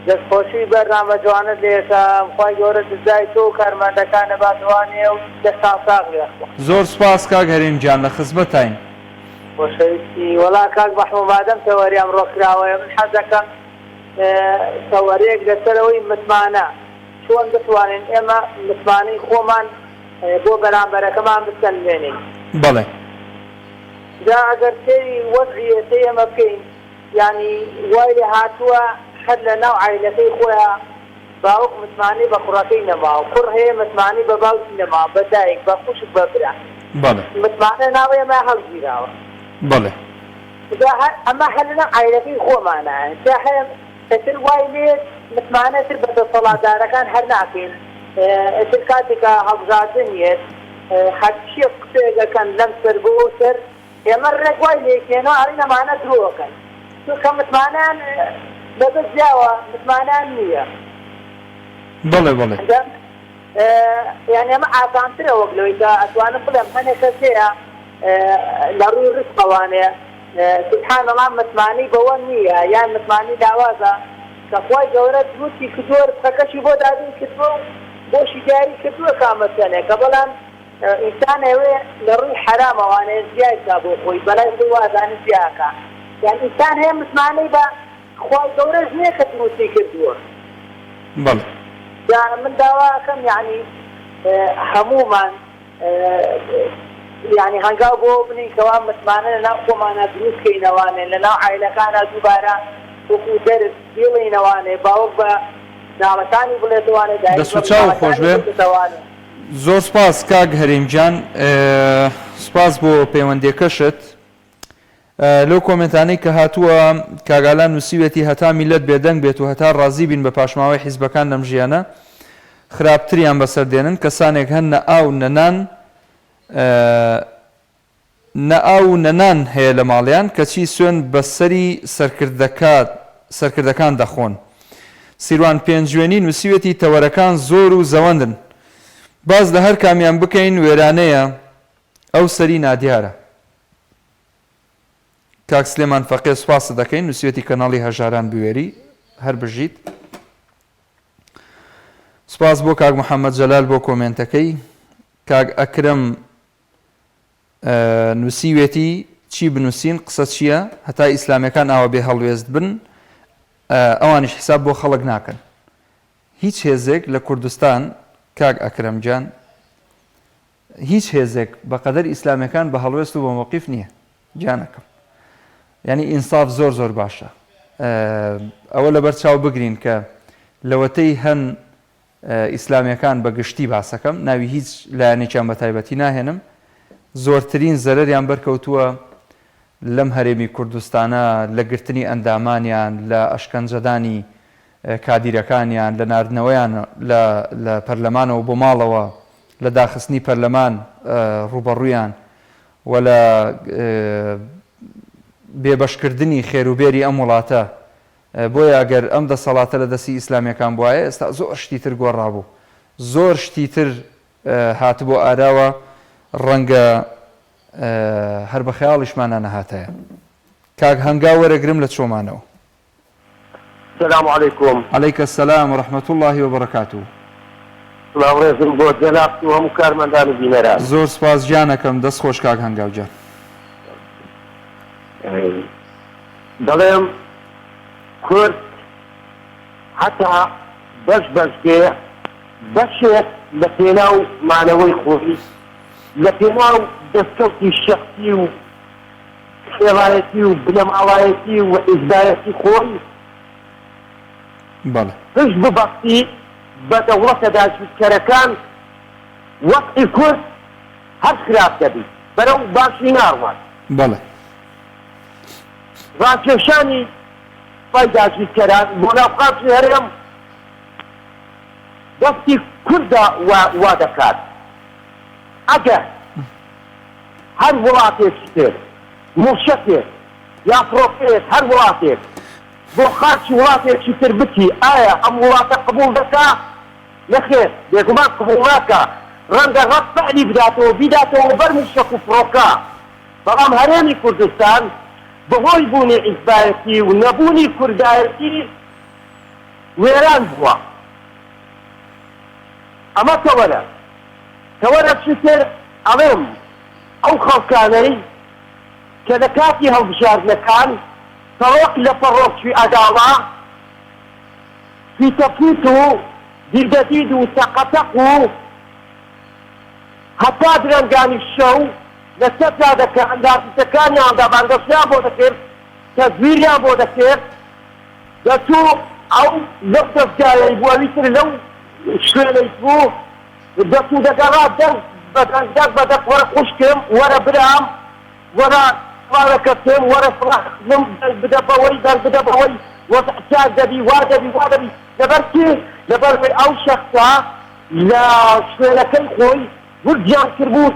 دەست خۆشی بەرنامە جوانەت لێ ئەکەم خوای گەورە جزای تۆ و کارمەندەکانت بات وانێ و دەستان ساغ بێ یاخوا. زۆر سوپاس کاک هەرێم گیان لە خزمەتاین. خۆشەویستی وەڵا کاک مەحمود مادەم تەوەری ئەمڕۆ کراوەیە من حەزەکەم تەوەرەیەک لەسەر ئەوەی متمانە. چۆن بتوانین ئێمە متمانەی خۆمان بۆ بەرامبەرەکەمان بسەلمێنین. بەڵێ. جا ئەگەر سەیری وەزعی ئێستەی ئێمە بکەین یانی وای لێ هاتووە هەر لە ناو عایلەکەی خۆیا باوک متمانەی بە کوڕەکەی نەماوە، کوڕ هەیە متمانەی بە باوکی نەماوە، بە دایک، بە خوشک، بە برا. بەڵێ. متمانە ناو ئێمە هەڵگیراوە. بەڵێ. جا هەر ئەمە هەر لە ناو عایلەکەی خۆمانایە. جا هەیە ئیتر وای لێت متمانە ئیتر بە دەسەڵاتدارەکان هەر ناکەین. ئیتر کاتێک کە هەڵبژاردن یەت هەرچیەک قسەیەک ئەکەن لەم سەر بۆ ئەو سەر ئێمە ڕێک وای لێکێنەوە ئەڵێین ئەمانە درۆ ئەکەن چونکە متمانەیان لەدەست یاوە متمانەیان نییە. بەڵێ بەڵێ. یانی ئەمە ئاسانترە وەک لەوەی کە ئەتوانم بڵێم هەنێک کەس هەیە لە ڕووی ڕزقەوانێ سبحان اللە متمانەی بەوە نییە یان متمانەی لاوازە کە خوای گەورە دروستی کردووە ڕزقەکەشی بۆ دابین کردووە و بۆشی دیاری کردووە کامە چەنێکە بەڵام ئینسان ئەیەوێ لە ڕووی حەرامەوانێ زیای کا بۆ خۆی بەلای خۆی وا ئەزانێ زیا ئەکا یان ئینسان هەیە متمانەی بە خوای گەورەش نیە کە دروستی کردووە. بەڵێ. جا من داوا ئەکەم یەعنی هەموومان یەعنی هەنگاو بۆ ئەوە بنێین کەوا متمانە لەناو خۆمانا دروست کەینەوانێ لەناو عایلەکانا دووبارە وەکوو دەرس بیڵێینەوانێ باوک بە مناڵەکانی بڵێتەوانێ دایک دەست بە و چاوو خۆش مناڵەکانی بێ. بڵێتەوانێ. زۆر سوپاس کاک هەرێم گیان سوپاس بۆ پەیوەندیەکەشت لەو کۆمێنتانەی کە هاتووە کاک ئالان نووسیوێتی هەتا میللەت بێدەنگ بێت و هەتا ڕازی بین بە پاشماوەی حیزبەکان لەم ژیانە خراپتریان بەسەر دێنن کەسانێک هەن نە ئاو نە نان نە ئاو و نە نان هەیە لە ماڵیان کەچی سوێن بە سەری سەرکردەکان دەخۆن. سیروان پێنجوێنی نووسیوێتی تەوەرەکان زۆر و زەوەندن. باس لە هەر کامیان بکەین وێرانەیە، ئەو سەری نادیارە. کاک سلێمان فەقێ سوپاست دەکەین نووسیوێتی کەناڵی هەژاران بوێری هەر بژیت. سوپاس بۆ کاک محەممەد جەلال بۆ کۆمێنتەکەی. کاک ئەکرەم نوسیوێتی، چی بنوسین قسە چیە هەتا ئیسلامیەکان ئاوا بێ هەڵوێست بن ئەوانیش حساب بۆ خەڵک ناکەن هیچ هێزێک لە کوردستان کاک ئەکرەم گیان هیچ هێزێک بەقەدەر ئیسلامیەکان بە هەڵوێست و بە مەوقیف نییە گیانەکەم یعنی ئینساف زۆر زۆر باشە ئەوە لەبەر چاو بگرین کە لەوەتەی هەن ئیسلامیەکان بە گشتی باسەکەم ناوی هیچ لایەنێکیان بە تایبەتی ناهێنم زۆرترین زەرەریان بەرکەوتووە لەم هەرێمی کوردستانە لە گرتنی ئەندامانیان لە ئەشکەنجەدانی کادیرەکانیان لە ناردنەوەیان لە لە پەرلەمانەوە بۆ ماڵەوە لە داخستنی پەرلەمان ڕووبەڕوویان و لە بێبەشکردنی خێروبێری ئەم وڵاتە بۆیە ئەگەر ئەم دەسەڵاتە لە دەستی ئیسلامیەکان بوایە ئێستا زۆر شتی تر گۆڕابوو زۆر شتی تر هاتبۆ ئاراوە ڕەنگە هەر بە خەیاڵیشمانا نەهاتایە. کاک هەنگاو وەرەگرم لە چۆمانەوە. سلام علیکم. علیک السلام و رحمە اللە و بەرەکاتوه. سڵاو ڕێزم بۆ جەنابت و هەموو کارمەندان و بینەران. زۆر سوپاس گیانەکەم دەست خۆش کاک هەنگاو گیان. دەڵێم کورد هەتا بەش بەش بێ بەشێک لە پێناو مانەوەی خۆی لە پێناو دەستکەوتی شەخسی و خێڵایەتی و بنەماڵایەتی و حیزبایەتی خۆی بەڵێ. پشت ببەستی بە دەوڵەتە داگیرکەرەکان وەزعی کورد هەر خراپ دەبی بەرەو باشی ناڕوات. بەڵێ. ڕاکێشانی سوپای داگیرکەران بۆ ناو خاکی هەرێم دەستی کوردە و وا دەکات ئەگەر هەر وڵاتێکی تر موشەکێک یا فڕۆکەیەک هەر وڵاتێک بۆ خاکی وڵاتێکی تر بچی ئایا ئەم وڵاتە قبوڵ دەکا؟ نەخێر بێگومان قبوڵ ناکا ڕەنگە ڕەد فعلی بداتەوە بیداتەوە بەر موشەک و فڕۆکە بەڵام هەرێمی کوردستان بەهۆی بوونی حیزبایەتی و نەبوونی کوردایەتی وێران بووە. ئەمە تەوەرە. تەوەرەکی تر ئەڵێم ئەو خەڵکانەی کە لە کاتی هەڵبژاردنەکان پەڕۆک لە پەڕۆکی ئەداڵە فیتەفیت و. دیدەدید و تەقەتەق و هەتا درەنگانی شەو لە سەر جادەکان لافیتەکانیاندا بانگەشەیان بۆ دەکرد، تەزویریان بۆ دەکرد، دەچوو ئەو لەو دەزگایەی بوو ئەوی تر لەو شوێنەی بوو، دەچوو دەگەڕا دەنگ بە دەنگ دەنگ بە دەنگ وەرە خوشکم، وەرە برام، وەرە فڵانەکەسم، وەرە فڵانم، دەنگ بدە بەوەی، دەنگ بدە بەوەی، وەزع چاک دەبی، وا دەبی، وا دەبی. لەبەر چی؟ لەبەر ئەوەی ئەو شەخسە لە شوێنەکەی خۆی گورجیان کردبوو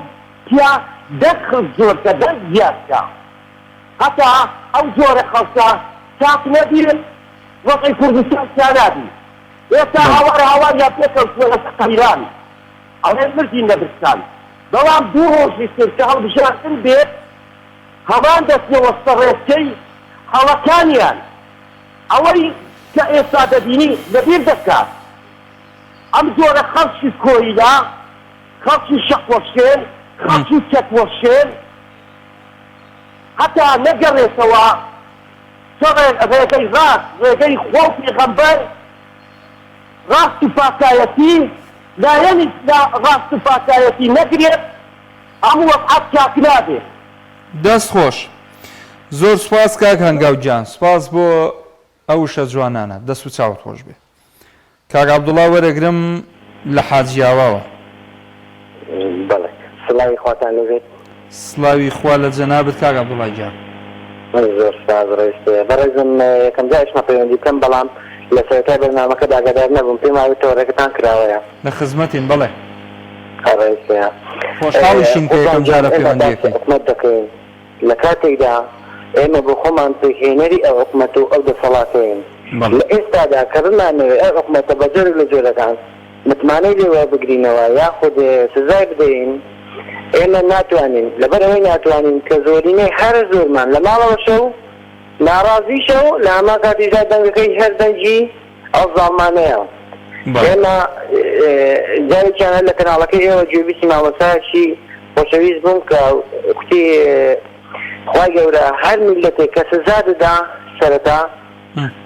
تیا دەنگ خست زۆر کە دەنگ زیاد کە هەتا ئەو جۆرە خەڵکە چاک نەبی وەزعی کوردستان چا نابی ئێستا هاوار هاواریان پێ کەوتووە لەسەر قەیران ئەڵێن مردین لە برسان بەڵام دوو ڕۆژی تر کە هەڵبژاردن بێت هەمان دەچنەوە سەر ڕێچکەی هەڵەکانیان ئەوەی کە ئێستا دەبینی لەبیر دەکات ئەم جۆرە خەڵکی کۆیلە، خەڵکی شەقوەشێن، خەڵکی چەکوەشێن هەتا نەگەڕێتەوە سەر ڕێگەی ڕاست، ڕێگەی خوا و پێغەمبەر، ڕاست و پاکایەتی، لایەنی لە ڕاست و پاکایەتی نەگرێت، ئەم وەزعە چاک نابێت. دەست خۆش. زۆر سوپاس کاک هەنگاو گیان سوپاس بۆ ئەو وشە جوانانە دەست و چاوت خۆش بێ. کاک عەبدوڵا وەرەگرم لە حاجیاواوە. بەڵێ سڵاوی خواتان لێ بێت. سڵاوی خوا لە جەنابت کاک عەبدوڵا گیان. زۆر سوپاس ڕێزت. بەڕێزم یەکەم جار ئەچمە پەیوەندی بکەم بەڵام لە سەرەتای بەرنامەکەدا ئاگادار نەبووم پێم وابێت تەوەرەکەتان کراوەیە. لە خزمەتین بەڵێ. ڕێزت. خۆشحاڵیشین کە قوربان یەکەم گیان جارە ئێمە پەیوەندی باسی ئەکەین. حکومەت دەکەین لە کاتێکدا ئێمە بۆ خۆمان پێکهێنەری ئەو حکومەت و ئەو دەسەڵاتەین. بەڵێ. لە ئێستادا کە بمانەوێت ئەو حکومەتە بە جۆرێک لە جۆرەکان متمانەی لێ وەربگرینەوە یاخود سزای بدەین، ئێمە ناتوانین، لەبەر ئەوەی ناتوانین کە زۆرینەی هەرە زۆرمان لە ماڵەوەشە و ناڕازیشە و لە هەمان کاتیشدا دەنگەکەی هەر دەنگی ئەو زاڵمانەیە. بەڵێ. ئێمە جارێکیان هەر لە کەناڵەکەی ئێوە گوێبیستی مامۆستایەکی خۆشەویست بووم کە کوتی خوای گەورە هەر میللەتێک کە سزا دەدا سەرەتا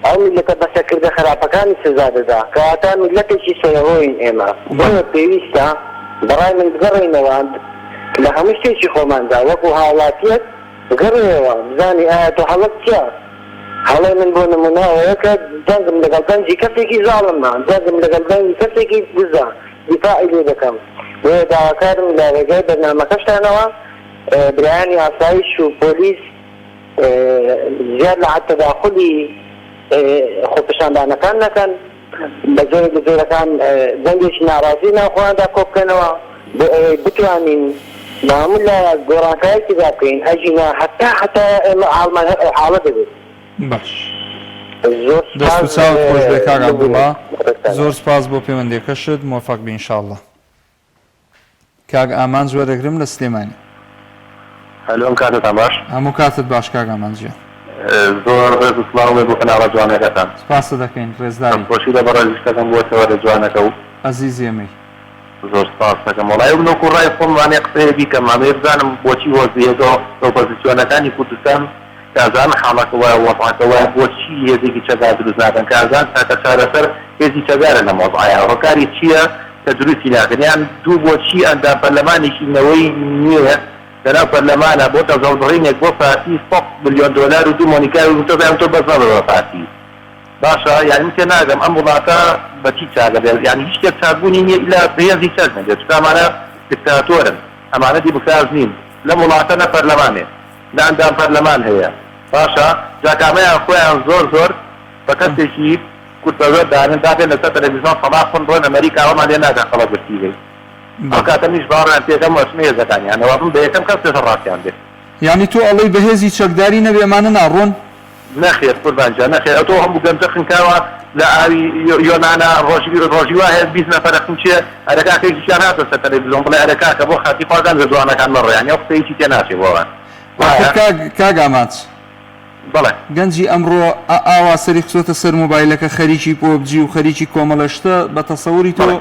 ئەو میللەتە بە سەرکردە خراپەکانی سزا دەدا کەواتە میللەتێکی سەرەڕۆین ئێمە بۆیە پێویستە بەڕای من بگەڕێینەوە لە هەموو شتێکی خۆماندا وەکو هاوڵاتیەک بگەڕێیەوە بزانی ئایا تۆ هەڵەت چیە هەڵەی من بۆ نمونە ئەوەیە کە دەنگم لەگەڵ دەنگی کەسێکی زاڵمە دەنگم لەگەڵ دەنگی کەسێکی دزە دیفاعی لێ دەکەم بۆیە داواکارم لە ڕێگای بەرنامەکەشتانەوە برایانی ئاسایش و پۆلیس زیاد لە حەد تەداخولی خۆپیشاندانەکان نەکەن، بە جۆرێک لە جۆرەکان دەنگێکی ناڕازی ناو خۆیاندا کۆبکەنەوە بۆ ئەوەی بتوانین بە هەموو لایەک گۆڕانکاری تێدا بکەین، ئەگینا هەتا هەتایە ئێمە حاڵمان هەر ئەو حاڵە دەبێت. باش. زۆر دەست و سوپاس چاوت خۆش بێ کاک ببورن عەبدوڵا. بەڕێزتانە. زۆر سوپاس بۆ پەیوەندیەکەشت مۆفەق بی ان شاء اللە. کاک ئامانج وەرەگرم لە سلێمانی. هەلۆ ئەم کاتەتان باش. هەموو کاتت باش کاک ئامانج گیان. زۆر ڕێز و سڵاوم هەیە بۆ کەناڵە جوانەکەتان. سپاست دەکەین ڕێزداری. دەستخۆشی لە بەڕێزیش دەکەم بۆ تەوەرە جوانەکە و. ئەزیزی ئێمەی. زۆر سپاست دەکەم. وەڵای من وەکو ڕای خۆم وانەیە قسەیە بیکەم ئەمەوێ بزانم بۆچی هۆزی هێزە ئۆپۆزیسیۆنەکانی کوردستان کە ئەزانن حاڵەکە وایە و وەزعەکە وایە بۆچی هێزێکی چەکدار دروست ناکەن کە ئەزانن تاکە چارەسەر هێزی چەکدارە لەم وەزعەیا هۆکاری چیە کە دروستی ناکەن یان دوو بۆچی ئەندام پەرلەمانێکی نەوەی نوێ لەناو پەرلەمانا بۆتە زەڵبڕینێک بۆ پارتی سەد ملیۆن دۆلار و دوو مۆنیکای وتۆ بەیان تۆ بەس مەبە بە پارتی باشە یانی من تێناگەم ئەم وڵاتە بە چی چاک ئەبێ یانی هیچ شتێک چاکبوونی نیە ئیلا بەهێزی چەک نەبێت چونکە ئەمانە دکتاتۆرن ئەمانە دیموکراس نین لەم وڵاتە نە پەرلەمانێ نە ئەندام پەرلەمان هەیە باشە جا کامەیان خۆیان زۆر زۆر بە کەسێکی کوردپەروەر دانێن با بێن لەسەر تەلەفیزۆن سەڵاح بن بڵێن ئەمەریکا ئەوەمان لێ ناکا خەڵک برسی بین ئەو کاتە منیش باوەڕیان پێ دەکەم و ئەچمە هێزەکانیانەوە ئەبم بە یەکەم کەس لەسەر ڕاستیان بێ. یانی تۆ ئەڵێی بە هێزی چەکداری نەبێ ئەمانە ناڕۆن؟ نەخێر قوربان گیان نەخێر ئەتۆ هەموو گەنجە خنکاوە لە ئاوی یۆنانا ڕۆژی ڕۆژی وا هەیە 20 نەفەرە خنکێ ئەرێ کاکە یەکێکیان هاتە سەر تەلەفزیۆن بڵێ ئەرێ کاکە بۆ خاتری خوا گەنجە جوانەکان مەڕۆ یانی ئەو قسەیە هیچی تێ ناچێ بۆ ئەوان ئاخر وایە؟ کاک کاک ئامانج بەڵێ. گەنجی ئەمڕۆ ئا ئاوا سەری خستۆتە سەر مۆبایلەکە خەریکی پۆبجی و خەریکی کۆمەڵێ شتە بە تەسەوری تۆ بەڵێ.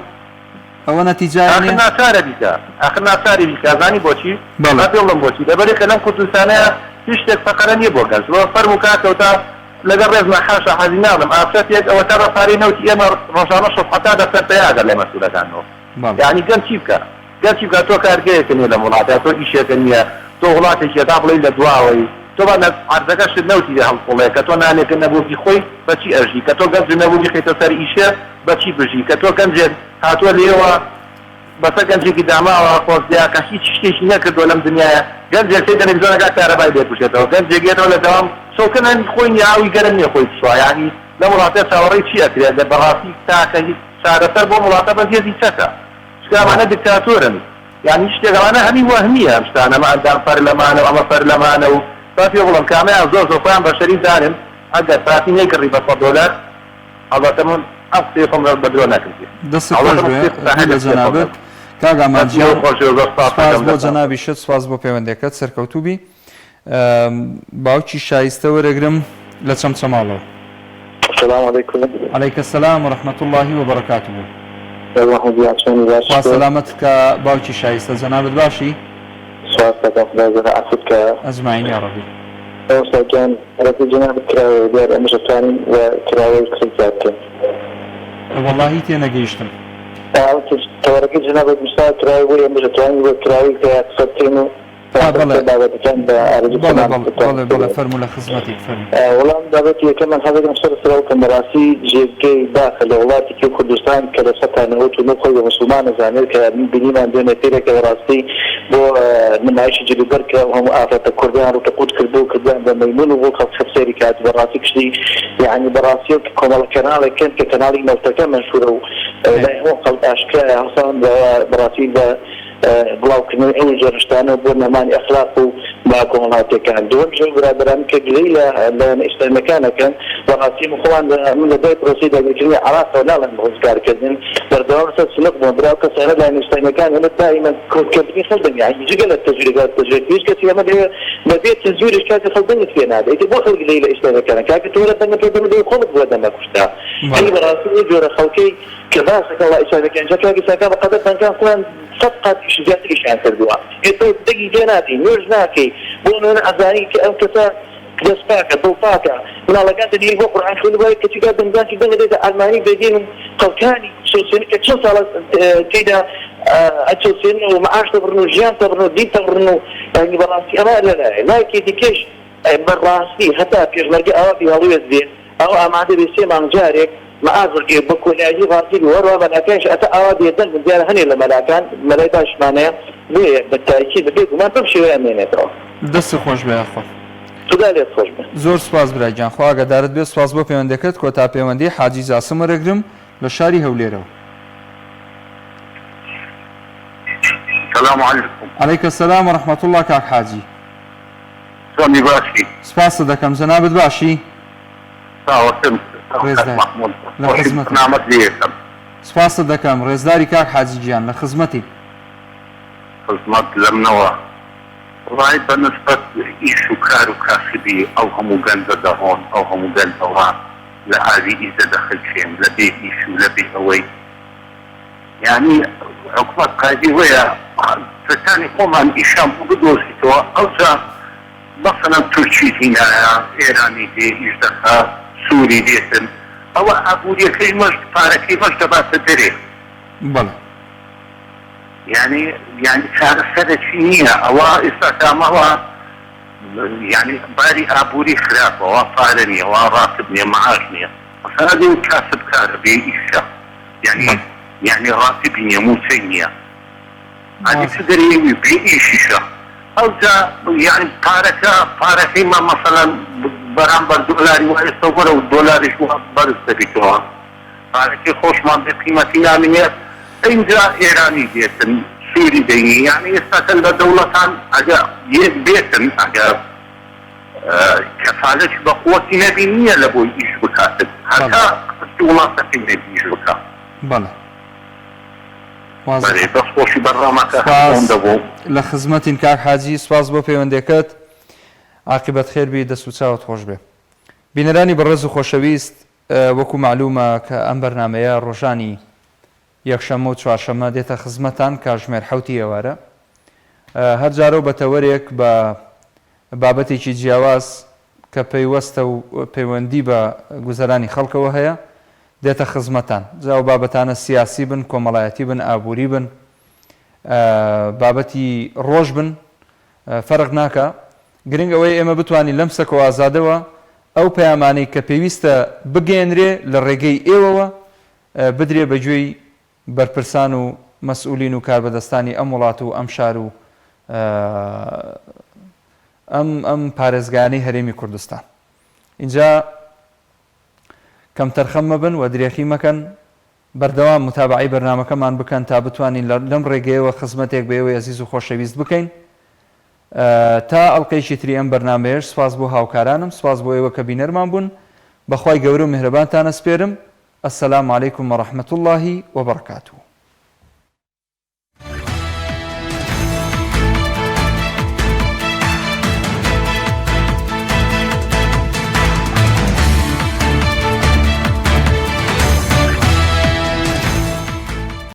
ئەوە نەتیجایە ئاخر نیە؟ ناچارە بیکا ئاخر ناچاری بیکا زانی بۆچی؟ بەڵێ. با پێ بڵێم بۆچی لەبەرئ کە لەم کوردستانەیا هیچ شتێک فەقەرە نیە بۆ گەنج وە فەرموو کاکە وتا. لەگەڵ ڕێزما حاشا حەزی ناڵێم ئافرەتێک ئەوەتا بە پارەی نەوتی ئێمە ڕۆژانە شەست حەفتا دەفتەر پەیا ئەکات لای مەسئولەکانەوە یانی گەنج چی بکا گەنج چی بکا تۆ کارگەیەکە نیە لەم وڵاتە تۆ ئیشێکە نیە تۆ وڵاتێکی هەتا بڵێی لە دواوەی تۆ با عەرزەکەشت نەوتی لێ هەڵقوڵێ کە تۆ نانێکت نەبوو بیخۆی بە چی ئەژی کە تۆ گەنجت نەبوو بیخەیتە سەر ئیشێ بە چی بژی کە تۆ گەنجێک هاتووە لێوە بەسەر گەنجێکی داماوە خۆزگە کە هیچ شتێکی نەکردووە لەم دنیایە گەنجێک سەیر تەلەفزیۆن ئەکات کارەبای لێ کوژێتەوە گەنجێک یەتەوە لە دەوام چڵکن هەن خۆی نیە ئاوی گەرم نیە خۆی بشوا یانی لەم وڵاتە چاوەڕێی چی ئەکرێ ئەگەر بەڕاستی تاکە هیچ چارەسەر بۆم وڵاتە بەس هێزی چەکە چونکە ئەمانە دکتاتۆرن یانی هیچ شتێک ئەمانە هەمی وەهمیە ئەم شتانە ئەمە ئەندام پەرلەمانە و ئەمە پەرلەمانە و با پێ بڵێم کامەیان زۆر زۆر خۆیان بەشەری زانن ئەگەر پارتی نەیکڕی بە سەد دۆلار هەڵبەتە من ئەم قسەی خۆم بە درۆ نەکردیە. دەستت خۆش هەڵبەتە من بێ قسەی دوور ساحێبی لە قسەی خۆم جەنابت دەکەم. کاک ئامانج دەستی گیان خۆش بێ زۆر سپاس سپاس دەکەم بۆ لەتان. جەنابیشت سپاس بۆ پەیوەندیەکەت سەرکەوتوو بی باوکی شایستە وەرەگرم لە چەمچەماڵەوە. سلام علیکم. علیک السلام و رحمە اللە و بەرەکاته. کاک مەحمود گیان چۆنی باشی خوا تۆ؟ سەلامەتت کا باوکی شایستە جەنابت باشی؟ سوپاست دەکەم خودای گەورە عەفوت کا. اجمعین یا ربی. مامۆستا گیان ڕێگەی جەنابت کراوەیە دیارە ئێمەش ئەتوانین وە کراوەی قسەی تیا بکەین. وەڵاهی تێنەگەیشتم. وتم تەوەرەکەی جەنابت نوسراوە کراوەیە بۆیە ئێمەش ئەتوانین وە کراوەی تیا قسە بکەین و ئا بەڵێ بەسەر بابەتەکان بە ئارەزووی بەڵێ خۆمان بەڵێ بتوانین بەڵێ قسە بەڵێ بکەین. فەرموو لە خزمەتین فەرموو. وەڵام بابەتی یەکەم من حەزەکەم سەر سڵاو بکەم بەڕاستی جێگەی داخە لە وڵاتێکی وەک کوردستان کە لە 99% خۆی بە موسڵمان ئەزانێت کە بینیمان دوێنێ پێرێکە بەڕاستی بۆ نمایشی جل و بەرگ کرا و هەموو ئافرەتە کوردیان ڕووت و قووت کردبوو کردیان بە مەیموون و بۆ خەڵک سەیری کات بەڕاستی کشتی یەعنی بەڕاستی وەک کۆمەڵە کەناڵێک کەن کە کەناڵی نەوتەکە مەنشوورە و لای هەموو خەڵک ئاشکرایە هەڵسان بە بەڕاستی بە بڵاوکردنەوەی ئەو جۆرە شتانە بۆ نەمانی ئەخلاق و بەها کۆمەڵاتیەکان. دووەمیش ئەو برادەرانەی کە گلەیی لە لایەنە ئیسلامیەکان ئەکەن، بەڕاستی ئێمە خۆمان لە من لە دوای پرۆسەی داگیرکردنی عێراقەوە ناڵێم ڕزگارکردن، بەردەوام لەسەر سنق بووم، برا ئەو کەسانە لایەنە ئیسلامیەکان ئێمە دائیمەن کۆمپیوتەری خەڵک دەنگ یانی جگە لە تەزویرێک تەزویر هیچ کەسی ئێمە لەوێ بەبێ تەزویریش کاکە خەڵک دەنگت پێ نادا ئیتر بۆ خەڵک گلەیی لە ئیسلامیەکان ئەکا کاکە تۆ وەرە دەنگم پێ بدە من دەنگی خۆمت بۆ دەمە کوشتە یانی بەڕاستی ئەو جۆرە خەڵکەی کە باس دەکەن وەڵا ئیسلامیەکان جا کاک ئیسلامیەکان بەقەدەر دەنگان خۆیان سەت قات زیاتر ئیشیان کردووە ئێ تۆ دەنگی پێ نادەی نوێژ ناکەی بۆ نمونە ئەزانی کە ئەم کەسە دەست پاکە دڵ پاکە مناڵەکان دەنێری بۆ قورئان خوێندن بۆ کەچی کاک دەنگدان چی دەنگە دێتە ئەلمانی بێدین و خەڵکانی چەوسێنن کە چەند ساڵە تێیدا ئەچەوسێنن و معاش دەبڕن و ژیان دەبڕن و دین دەبڕن و یانی بەڕاستی ئەمە لەلایە لایەکی دیکەش بەڕاستی هەتا پێشمەرگە ئاوا بێ هەڵوێست بێ ئاوا ئامادە بێ سێ مانگ جارێک مەعاش وەرگرێ بە کۆیلایەتی ڕازی بێ وەروەها مەلاکانیش ئەتا ئاوا بێ دەنگ بن دیارە هەنێ لە مەلاکان مەلای باشمان هەیە بۆیە بە تاکید بە بێ گومان بەم شێوەیە ئەمێنێتەوە. دەستت خۆش بێ یاخوا. خودا لێت خۆش بێ. زۆر سوپاس برا گیان خوا ئاگادارت بێت سوپاس بۆ پەیوەندەکەت کۆتا پەیوەندی حاجی جاسم وەرەگرم لە شاری هەولێرەوە. سلام علیکم. علیک السلام و رحمە اللە کاک حاجی. چۆنی باشی؟ سوپاست دەکەم جەنابت باشی؟ چاوەکەم کاک ڕێزداری مەحمود لە خۆشی خزمەتم. بەرنامەت لێ یەکەم. سوپاست دەکەم ڕێزداری کاک حاجی گیان لە خزمەتین. خزمەت لەمنەوە وەڵای بە نسبەت ئیش و کار و کاسبی ئەو هەموو گەنجە دەڕۆن ئەو هەموو گەنجە وا لە ئاوی ئیزە دەخنکێن لە بێ ئیش و لە بێ ئەوەی یانی حکومەت قایدی وەیە کەسانی خۆمان ئیشیان بۆ بدۆزیتەوە ئەوجا مەسەلەن تورکی هینایە ئێرانی دێ ئیش دەکا سوری دێتن ئەوە ئابوریەکەی مەش پارەکەی مەش دەباتە دەرێ. بەڵێ. یانی یانی چارەسەرەکی نییە ئەوە ئێستا کامەوە یانی باری ئابوری خراپە وا پارە نییە وا ڕاتب نییە معاش نییە مەسەلەن ئەو کاسبکارە بێ ئیشە یانی یانی ڕاتبی نییە موچەی نییە ئەدی چ دەرێوی بێ ئیشیشە ئەوجا یانی پارەکە پارەکەی مە مەسەلەن بەرامبەر دۆلاری وا ئێستا وەرە و دۆلاریش وا بەرز دەبیتەوە پارەکەی خۆشمان بێ قیمەتی نامینێ ئینجا ئێرانی دێتن سوری دەینی یانی ئێستاکە لە دەوڵەتان ئەگە یەک بێتن ئەگە کەفالەتی بە قوەتی نەبی نییە لە بۆی ئیش بکاتن هەتا قستی وڵاتەکەی نەبی ئیش بکا. بەڵێ وازحە. بەرێ دەست خۆشی بەرنامەکە هەر سوپاس ئەوەندە بوو. لە خزمەتین کاک حاجی سوپاس بۆ پەیوەندیەکەت عاقیبەت خێر بی دەست و چاوت خۆش بێ بینەرانی بەڕێز و خۆشەویست وەکو مەعلومە کە ئەم بەرنامەیە ڕۆژانی یەکشەممە و چوارشەممە دێتە خزمەتان کاژمێر حەوتی ئێوارە هەر جارەو بە تەوەرێک بە بابەتێکی جیاواز. کە پەیوەستە و پەیوەندی بە گوزەرانی خەڵکەوە هەیە دێتە خزمەتان جا ئەو بابەتانە سیاسی بن، کۆمەڵایەتی بن، ئابووری بن، بابەتی ڕۆژ بن فەرق ناکا گرنگ ئەوەیە ئێمە بتوانین لەم سەکۆ ئازادەوە ئەو پەیامانەی کە پێویستە بگەیەنرێ لە ڕێگەی ئێوەوە بدرێ بە گوێی بەرپرسان و مەسئولین و کاربەدەستانی ئەم وڵات و ئەم شار و ئەم ئەم پارێزگایانەی هەرێمی کوردستان. ئینجا کەمتەرخەم مەبن و درێخی مەکەن، بەردەوام موتابەعەی بەرنامەکەمان بکەن تا بتوانین لەم ڕێگەیەوە خزمەتێک بە ئێوەی ئەزیز و خۆشەویست بکەین. تا ئەڵقەیەکی تری ئەم بەرنامەیەش سوپاس بۆ هاوکارانم، سوپاس بۆ ئێوە کە بینەرمان بوون. بەخوای گەورە و میهرەبانتان ئەسپێرم. السلام علیکم و رحمە اللە و برکاته.